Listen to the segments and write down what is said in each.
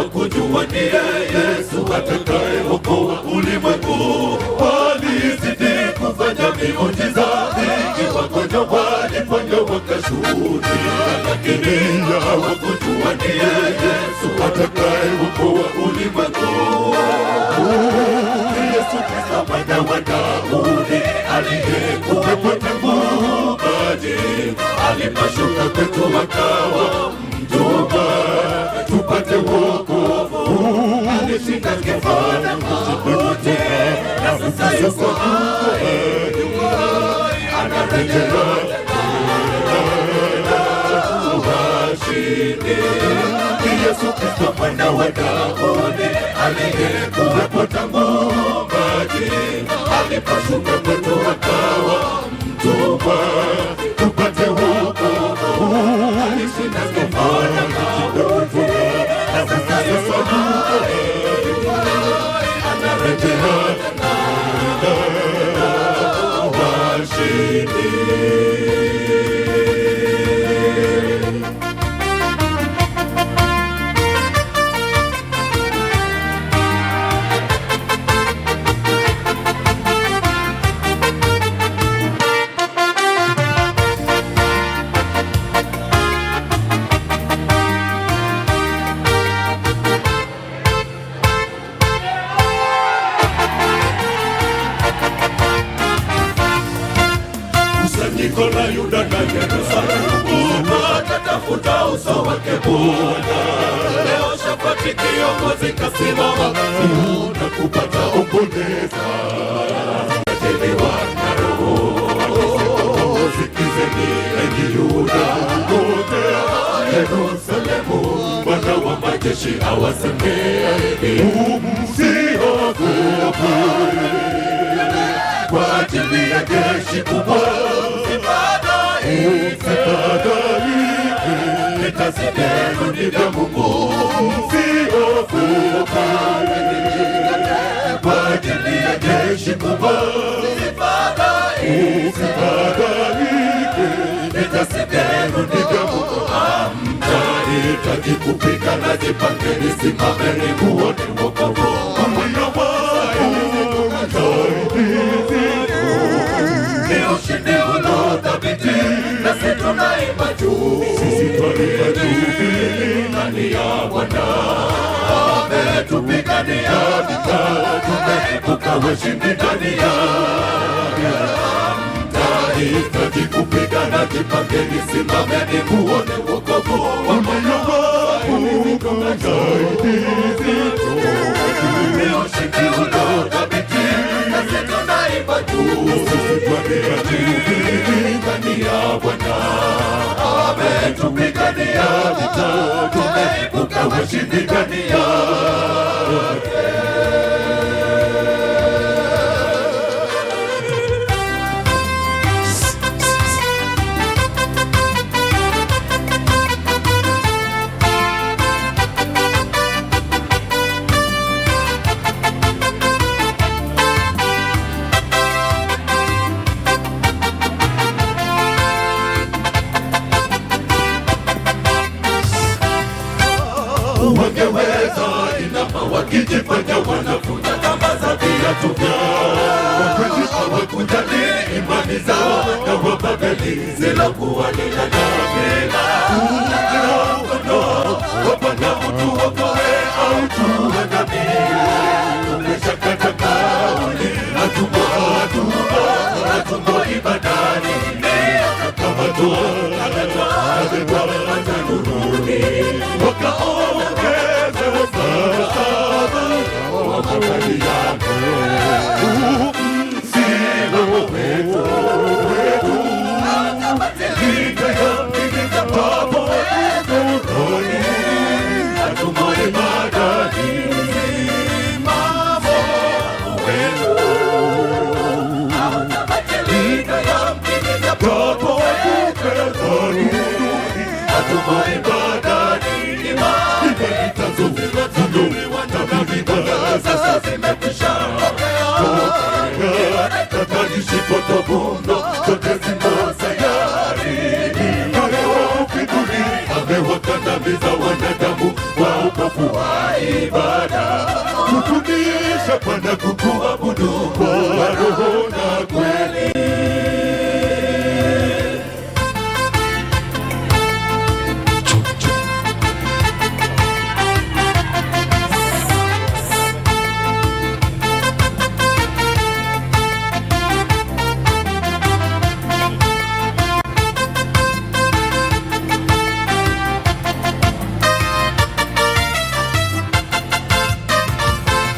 Hawakujua ni Yesu atakayeokoa ulimwengu. Walizidi kufanya miujiza mingi, wagonjwa waliponywa wakashuhudia, lakini hawakujua ni Yesu atakayeokoa ulimwengu. Yesu Kristo mwana wa Daudi aliyekuwepo tangu maji, aliposhuka kwetu akawa mjumbe tupate wokovu. Alishinda kifo na mauti, na sasa yuko hai, anarejea washindi. Yesu Kristo mwana wa Daudi aliyekuwepo tangu maji, aliposhuka kwetu akawa mtumwa tupate wokovu. Alishinda kifo na mauti, na sasa yuko hai, anarejea washindi. Kusanyiko la Yuda na Yerusalemu watatafuta uso wake Bwana. Leo Shafati kiongozi kasimama na kupata omboleza katiliwa na Roho. Sikizeni enyi Yuda wote, Yerusalemu, Bwana wa majeshi awasemea, msiogope kwa ajili ya jeshi kubwa, msifadhaike, vita si vyenu ni vya Mungu. Msiogope kwa ajili ya jeshi kubwa, msifadhaike, vita si vyenu ni vya Mungu. Hamtahitaji kupigana, jipangeni, simameni muone wokovu ulio ni ushindi uliothabiti, nasi tunaimba juu, Sisi twaimba juu ndani ya Bwana ametupigania vita, tumeibuka washindi ndani yake. Hamtahitaji kupigana, jipangeni, simameni muone wokovu wa Bwana. Ni ushindi uliothabiti, nasi tunaimba juu, ndani ya Bwana ametupigania vita, tumeibuka washindi ndani yake. Wangeweza inama wakijifanya wanafunja kamba za viatu vyao, wakati hawakujali imani zao na Wababeli zilokuwa lila mkono wa Bwana utuokoe au tuangamie. Tumeshakata kauli, hatumo hatumo hatumo ibadani, akakamatwa akatwaa nuruni wakaongeza saba wa mabali yake msimamo wetu wetu papo nuruni hatumo ibadani msimamo wetu papo nuruni hatumo ibadani sasa zimekwisha tatanishi potovundo zote zimo tayari amewakandamiza wanadamu kwa upofu. ibada, tufundishe Bwana kukuabudu kwa roho na kweli.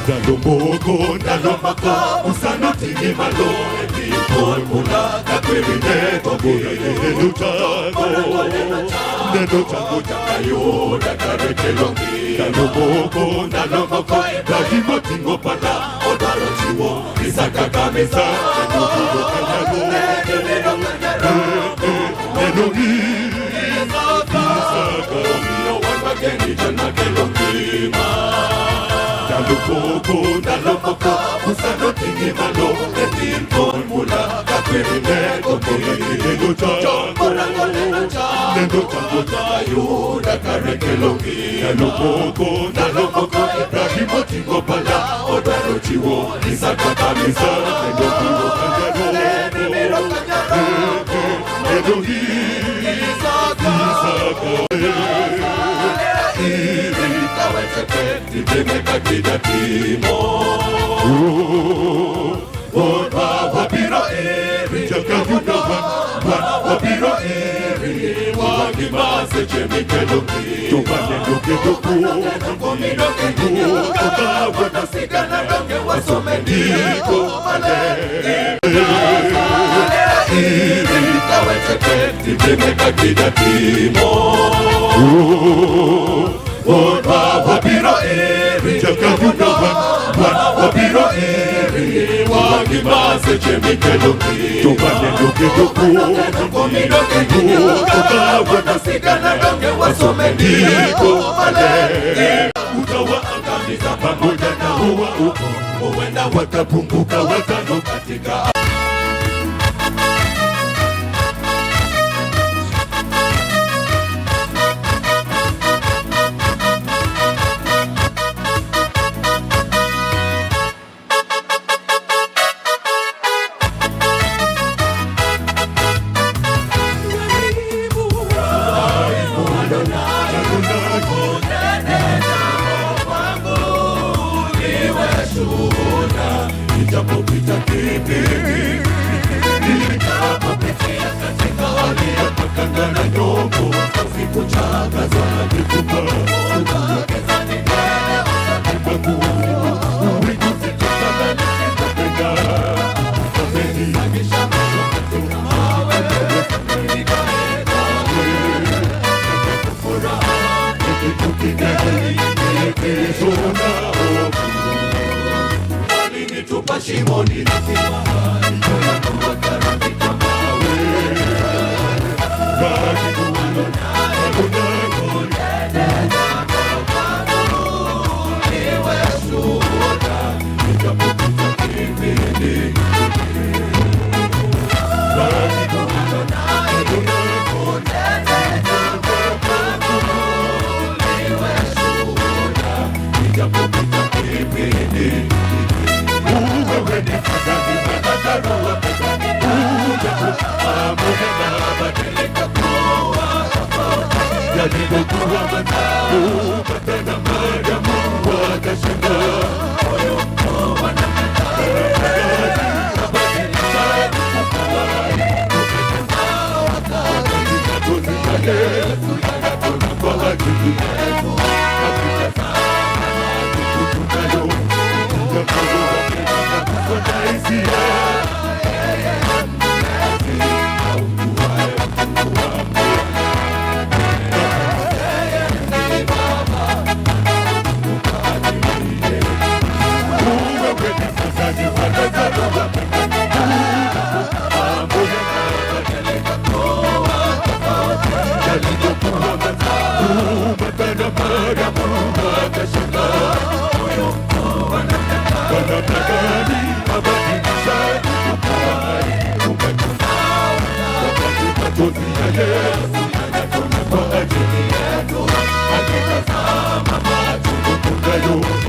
Ndalo moko, usano tingi malo e mula kakwiri nego neno chango neno chango chakayuda karekelo. Ndalo moko, Ibrahim oting'o pala odwaro chiwo Isaka ka misango neno neno Isaka omiyo wan mageni chan makelo ngima. Ndalo moko, usano tingi malo e piny kod mula kakwiri nego neno chango neno chango chakayuda karekelo. Ndalo moko, Ibrahim oting'o pala odwaro chiwo Isaka ka misango neno neno Isaka wabiro eri jakayuda wabiro eri wangima seche mikelo to waneno wasome ndiko maler wabiro eri jakayuda wabiro eri wangima seche mikelo to waneno wasome ndiko maler. Utawaangamiza pamoja na huwa uko huenda watapunguka watano katika nijapopita kipindi nitapopitia katika hali ya makanga na nyongo usikuchakaza nikupa Tupa shimoni hayo,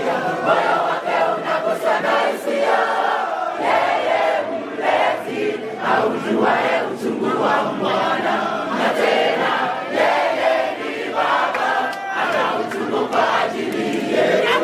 ya moyo wake unaguswa na hisia. Yeye mlezi aujuaye uchungu wa mwana, na tena yeye ni Baba ana uchungu kwa ajili yetu.